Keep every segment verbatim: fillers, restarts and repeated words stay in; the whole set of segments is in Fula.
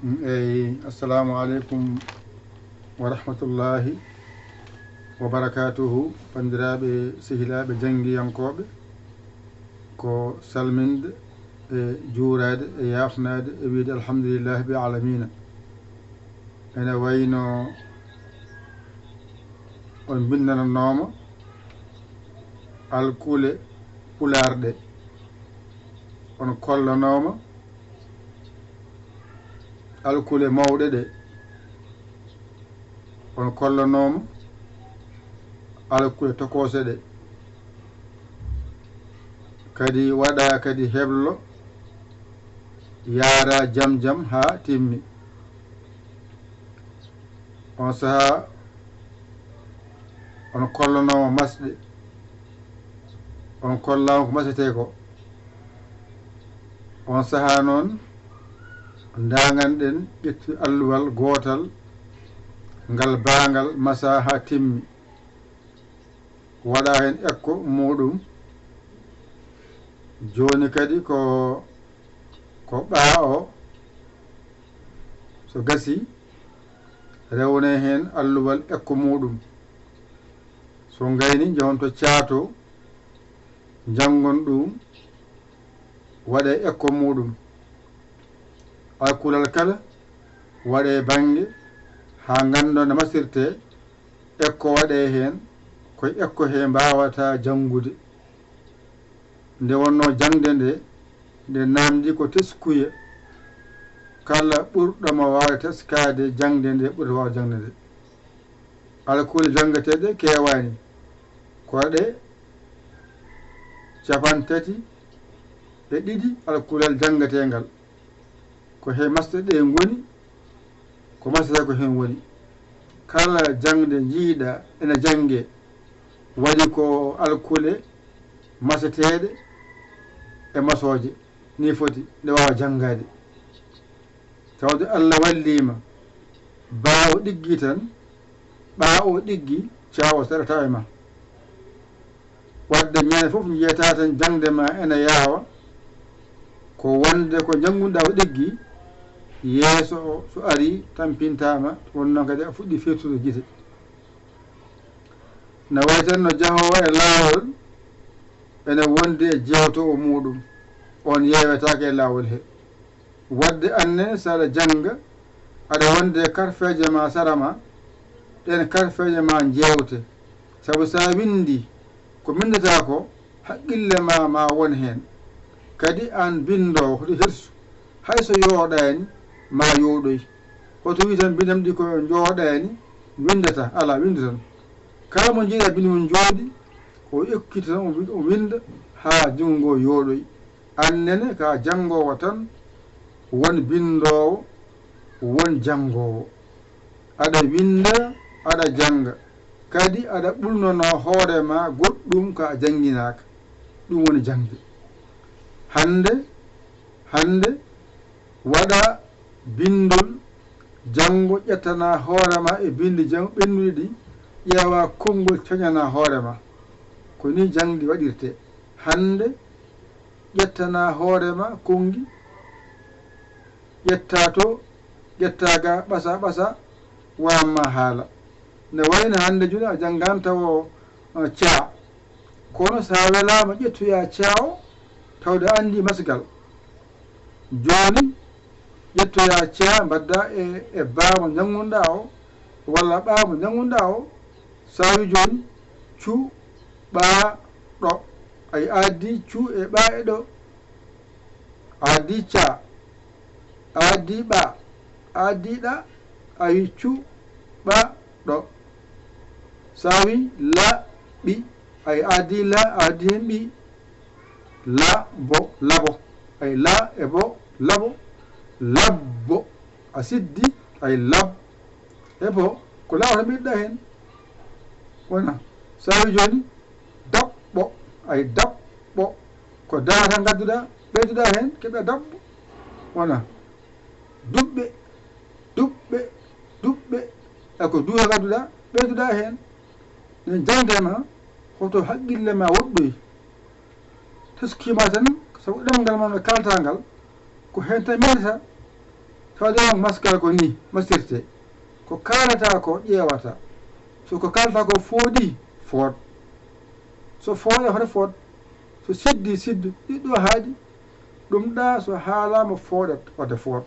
Eyi, assalamu aleykum wa rahmatullahi wa barakatuhu, banndiraaɓe, sehilaaɓe, janngiyankooɓe. Ko salminde e juuraade e yaafnaade e wiyde alhamdulillahi bi alamina. Ene wayno on mbinndananooma alkule pulaar ɗe, on kollanooma alkule mawɗe ɗe, on kollanooma alkule tokoose ɗe, kadi waɗa kadi heblo yaara jam jam haa timmi. On sahaa on kollanooma masɗe, on kollaama ko masetee ko. On sahaa noon ndaanganɗen ƴettude alluwal gootal ngal baangal masaa haa timmi, waɗa heen ekko muuɗum. Jooni kadi ko, ko ɓaa o, so gasii, rewne heen alluwal ekko muuɗum. So ngayni, njahon to caato, njanngon ɗum, waɗe ekko muuɗum. Alkulal kala waɗe bannge haa nganndon no masirtee, ekko waɗe heen, koye ekko he mbaawata janngude. Nde wonnoo jaŋde nde, nde naamndi ko teskuya, kala ɓurɗo mo waawde teskaade jaŋde nde ɓurata waawde jaŋde nde. Alkule janngeteeɗe keewaani, ko ɗe cappanɗe tati e ɗiɗi alkulal janngeteengal. Ko he masɗe ɗe ngoni, ko masata ko heen woni. Kala jaŋde njiiɗa ene janngee, waɗi ko alkule maseteeɗe e masooje, ni foti nde waawa janngaade. Tawde Allah walliima, baa o ɗiggi tan, ɓaa o ɗiggi, caa o seɗata e ma. Waɗde ñande fof njiyataa tan jaŋde ma ene yaawa, ko wonde ko njanngunɗaa o ɗiggi, yeeso o so arii tampintaama, won noon kadi a fuɗɗii firtude gite. No wayi tan no jahoowo e laawol ene wondi e jeewtoowo muuɗum, oon yeewetaake e laawol he. Waɗde anne so aɗa jannga, aɗa wondi e karfeeje ma sara ma, ɗeen karfeeje ma njeewte. Sabu so a winndii ko mbinndataa ko, haqqille ma ma won heen. Kadi aan binndoowo, hoto hirsu, hay so yooɗaani ma yooɗoy. Hoto wii tan binndam ɗi ko njooɗaani, winndata, alaa, winndu tan. Kala mo njiiɗa binndi mum njooɗi, o ekkita tan, o wi-, o winnda haa junngo ngoo yooɗoy. Aan nene ka janngoowo tan, won binndoowo, won janngoowo. Aɗa winnda, aɗa jannga, kadi aɗa ɓulnonoo hoore ma goɗɗum ko a jannginaaka. Ɗum woni jaŋde. Hannde, hannde waɗa binndol, janngo ƴettana hoore ma e binndi jam ɓennuɗi ɗi, ƴeewa konngol coñana hoore ma. Ko ni jaŋde waɗirtee. Hannde ƴettana hoore ma konngi, ƴetta to, ƴetta ga, ɓasa ɓasa, wamma haala. Ne wayno hannde joni a janngan tawo, eh, caa. Kono so a welaama ƴettoya caa o, tawde a anndi masgal. Jooni ƴettoya caa mbaɗda e, e baa mo njanngunɗaa o, walla ɓaa mo njanngunɗaa o. So a wi jooni cu, ɓaa, ɗo. Ay addi cu e ɓaa e ɗo. Addi ca, addi ɓa, addi ɗa, a wi cu, ɓa, ɗo. So a wi la, ɓi, ay addi la, addi heen ɓi. La, bo, labo, ay la e bo, labo, labbo. A siddi, ay lab e bo, ko laawol tan ɓeyduɗaa heen. Wona, so a wi jooni, daɓɓo, ay daɓɓo, ko daa tan ngadduɗaa, ɓeyduɗaa heen, keɓɗaa daɓɓo. Wona, duɓɓe, duɓɓe, duɓɓe, ay ko duuɗe ngadduɗaa, ɓeyduɗaa heen. Nden jaŋde ma, hoto haqqille ma woɗɗoy. Teskima tan, sabu ɗemngal ma no kalta ngal, ko heen tan mendata. Tawde on maskal ko ni masirte, ko kaalata ko ƴeewata, so ko kaalata ko fooɗi, fooɗ. So fooɗa, hoto fooɗ. So siddi, siddu. Ɗiɗɗo haaɗi. Ɗum ɗa so haalaama fooɗat, wata fooɗ.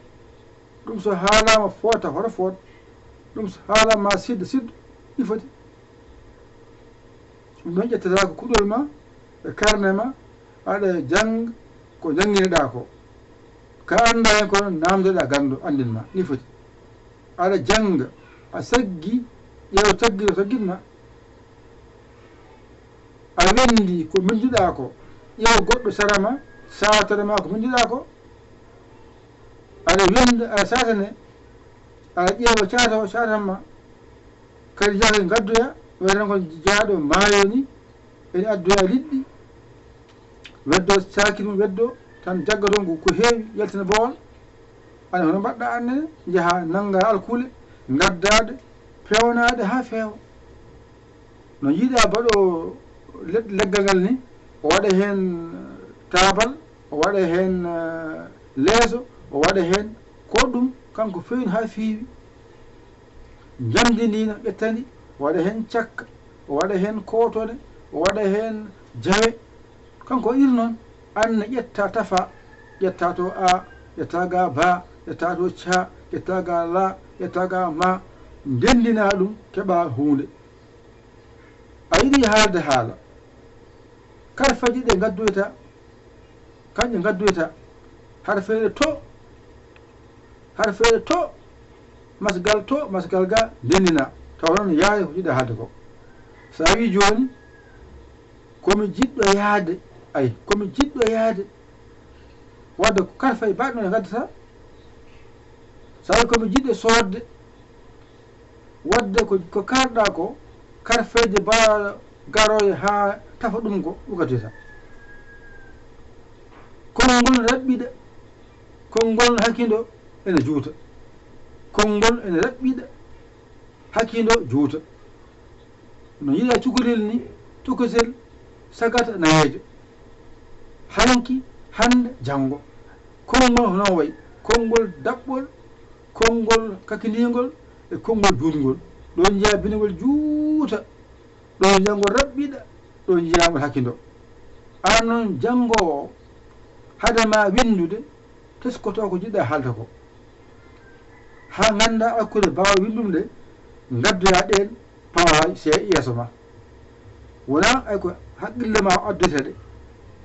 Ɗum so haalaama fooɗta, hoto fooɗ. Ɗum so haalaama sidda, siddu. Ɗi foti. Ɗum ɗon ƴettata ko kuɗol ma e karne ma, aɗa jannga ko jannginiɗaa ko. Ka anndaa heen kono naamndoɗaa ganndo anndin ma, ni foti. Aɗa jannga, a saggi, ƴeew caggi ɗo saggit ma. A winndi ko mbinnduɗaa ko, ƴeew goɗɗo sara ma, saatoro ma ko mbinnduɗaa ko. Aɗa winnda, aɗa saatane, aɗa ƴeewa caato o caatan ma. Kadi jahre ngaddoya, wayata ko jaaɗo maayo ni, ene addoya liɗɗi, weddo caaki mum, weddo tan jaggaton ko, ko heewi, yaltina bowal. Ana hono mbaɗɗa annene, njaha nannga alkule, ngaddaɗe, pewnaaɗe haa feewa. No yiɗa baɗo le-, leggal ngal ni, o waɗa heen taabal, o waɗa heen, eh, leeso, o waɗa heen ko ɗum, kanko feewni haa feewi. Njamndi ndi no ƴettandi, o waɗa heen cakka, o waɗa heen kootone, o waɗa heen jawe. Kanko o iri noon, aan ne ƴetta tafa, ƴetta to a, ƴetta ga ba, ƴetta to ca, ƴetta ga la, ƴetta ga ma, ndenndina ɗum, keɓa huunde. A yiɗi haalde haala. Karfeeje ɗe ngaddoyta, kanƴe ngaddoyta. Harfeere to, harfeere to, masgal to, masgal ga, ndenndina. Tawa noon yaaya ko jiɗɗa haalde ko. So a wii jooni, ko mi jiɗɗo yaade, ay, ko mi jiɗɗo yaade. Wadde ko karfeeje baɗɗo ɗe ngaddata. So a wii ko mi jiɗɗo soodde, wadde ko, ko kaalɗa ko, karfeeje ba garoye haa tafa ɗum ko, ɗum ngaddata. Konngol raɓɓiɗa, konngol hakindo ene juuta. Konngol ene raɓɓiɗa, hakindo juuta. No yiɗa cukalel ni, tokosel sagata nayeejo. Hanki, hannde, janngo. Konngol hono wayi, konngol daɓɓol, konngol kakindingol e konngol juutngol. Ɗo njiya bindegol juuta, ɗo njiya ngol raɓɓiɗa, ɗo njiya ngol hakindo. Aan noon janngoowo o, hade ma winndude, teskoto ko jiɗɗa haalde ko. Haa ngannda alkule baawa winndum nde, ngaddoya ɗeen pawa se yeeso ma. Wona ay ko haqqille ma o addoyta ɗe.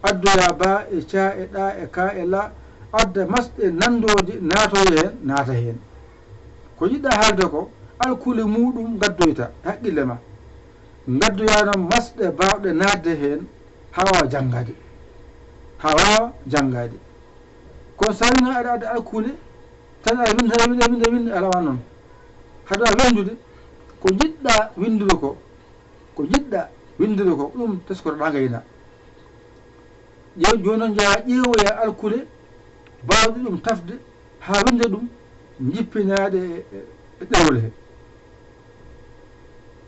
Addoya ba e ca e ɗa e ka e la, adda masɗe nanndooje naatoye heen, naata heen. Ko jiɗɗa haalde ko, alkule muuɗum ngaddoyta e haqqille ma. Ngaddoya noon masɗe baawɗe naatde heen, haa waawa janngaade. Haa waawa janngaade. Kono so tawii noon aɗa adda alkule, tan aɗa winnda, aɗa winnda, winnda, winnda, alaa noon. Hade a winndude, ko njiɗɗa winndude ko, ko njiɗɗa winndude ko, ɗum teskotoɗaa ngayna. Ƴeew-, jooni noon njaha ƴeewoya alkule baawɗe ɗum tafde, haa winnda ɗum, njippinaaɗe e, e, e ɗerewol he.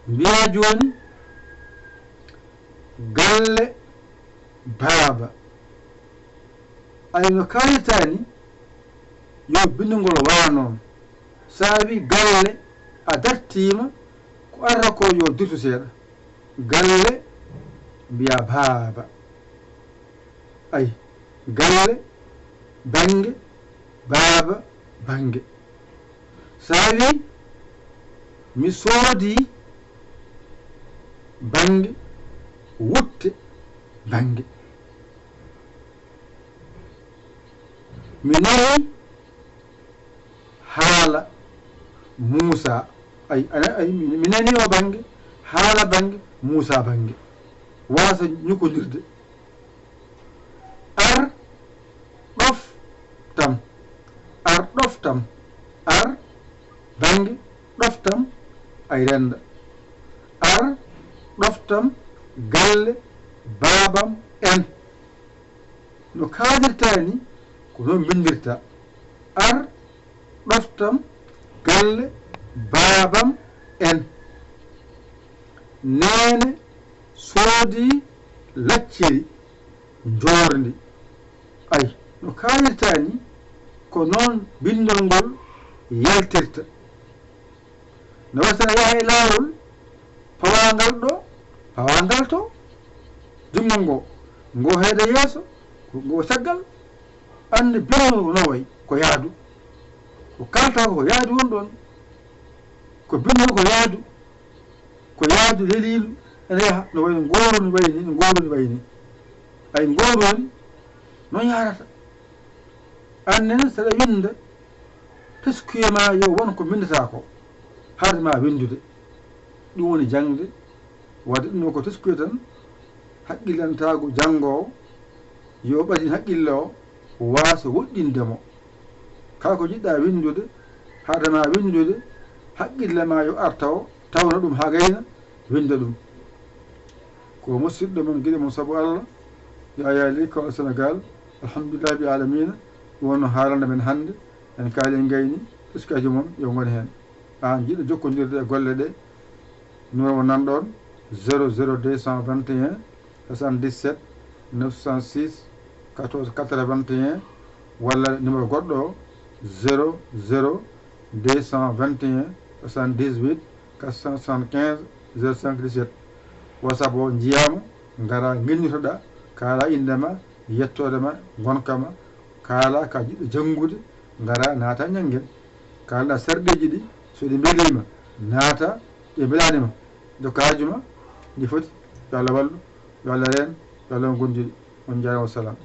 Mbiya jooni, galle baaba. Ay no kaalirta ni, yo binndugol wa noon. So a wii galle, a dartiima, ko arata ko yo dirtu seeɗa. Galle, mbiya baaba. Ay, galle, bannge, baaba, bannge. So a wii, mi soodii bannge, wutte bannge. Mi nanii haala Muusaa. Ay, ana-, ay, mi, mi nanii o bannge, haala bannge, Muusaa bannge. Waasa ñukondirde. Ar ɗoftam. Ar ɗoftam. Ar bannge ɗoftam ay rennda. Ar ɗoftam galle baabam en. No kaalirta ni, ko noon mbinndirta. Ar ɗoftam galle baabam en. Neene soodi lacciri njoorndi. Ay, no kaalirta ni, ko noon binndol ngol yaltirta. No wayi so ne yaha e laawol pawaangal ɗo, pawaangal to, junngo ngo, ngo heeda yeeso, ngo caggal, anndi binndo no wayi ko yaadu. Ko kalta ko yaadu won ɗon, ko binndo ko yaadu, ko yaadu daliilu ene yaha no wayi no ngooru ni wayi ni, no ngooru ni wayi ni. Ay ngooru ni noon yahrata. Aan nene saɗa winnda, teskuye ma yo won ko mbinndataa ko, haade ma winndude. Ɗum woni jaŋde, wadde ɗum ko teskuye tan, haqqillantaagu janngoowo, yo ɓadin haqqille o, waasa woɗɗinde mo. Kala ko jiɗɗa winndude, haade ma winndude, haqqille ma yo ar taw, tawna ɗum haa gayna, winnda ɗum. Ko musidɗo mon, giɗo mon sabu Allah, Yaya Ly, Kawal Senegal, alhamdulillahi rabbil alamina, ɗum wonno haalande men hannde, en kaali en ngayni, teskuyaji mon yo ngon heen. Aan jiɗɗo jokkondirde e golle ɗe, numéro mo nan ɗon, zéro zéro deux cent vingt et un, soixante-dix-sept, neuf cent six, quatorze quatre-vingt-un, walla numéro goɗɗo o, zéro zéro deux cent vingt et un, soixante-dix-huit, quatre cent soixante-quinze, zéro cinq dix-sept. WhatsApp o njiyaama, ngara ngennitoɗa, kaala innde ma, yettoode ma, ngonka ma, kaala ka jiɗɗo janngude, ngara naata njanngen. Kaalɗa sarɗiiji ɗi, so ɗi mbeliima, naata, ɗi mbelaani ma, jokka haaju ma, ndi foti, yo Allah wallu, yo Allah reen, yo Allah on gondiɗo. On njaaraama, wassalam.